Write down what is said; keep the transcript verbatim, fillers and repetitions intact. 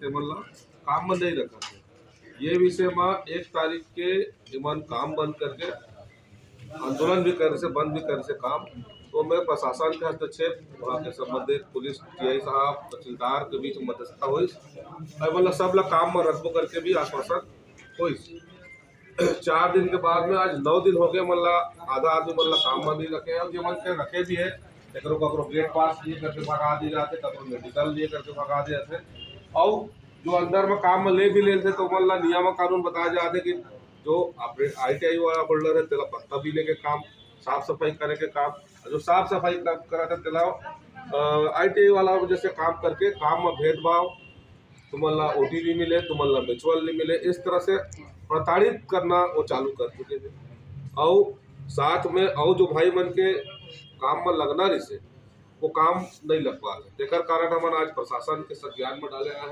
एमन ला काम में नहीं रखत हे। ये विषय में एक तारीख के एमन काम बंद करके आंदोलन भी करे से, बंद भी करे से काम। तो मैं प्रशासन के हस्तक्षेप, वहाँ के संबंधित पुलिस टीआई साहब, तहसीलदार के बीच में मध्यस्थता होइस, और मतलब सब ला काम में रखबो करके भी आश्वासन होइस। चार दिन के बाद में आज नौ दिन हो गए, मतलब आधा आदमी मतलब काम में नहीं रखे, और जो मन के रखे भी है, ककरो ककरो गेट पास लिए करके भगा दिए जाते, ककरो मेडिकल लिए करके भगा दिए जाते। और जो अंदर में काम में ले भी लेते, तो मतलब नियम कानून बताया जाते कि जो अपने आईटीआई वाला होल्डर है, तेला पत्ता भी लेके काम, साफ सफाई करे के काम, जो साफ सफाई करत है, तेला आईटीआई वाला जैसे काम करके काम में भेदभाव, तुमन ला ओटी नहीं मिले, तुमन ला म्यूचुअल नहीं मिले, इस तरह से प्रताड़ित करना वो चालू कर चुके हैं। और साथ में और जो भाई मन के काम में लगना रहिसे, वो काम नहीं लग पा रहे, तेकर कारण हमन आज प्रशासन के संज्ञान में डाले आए हैं।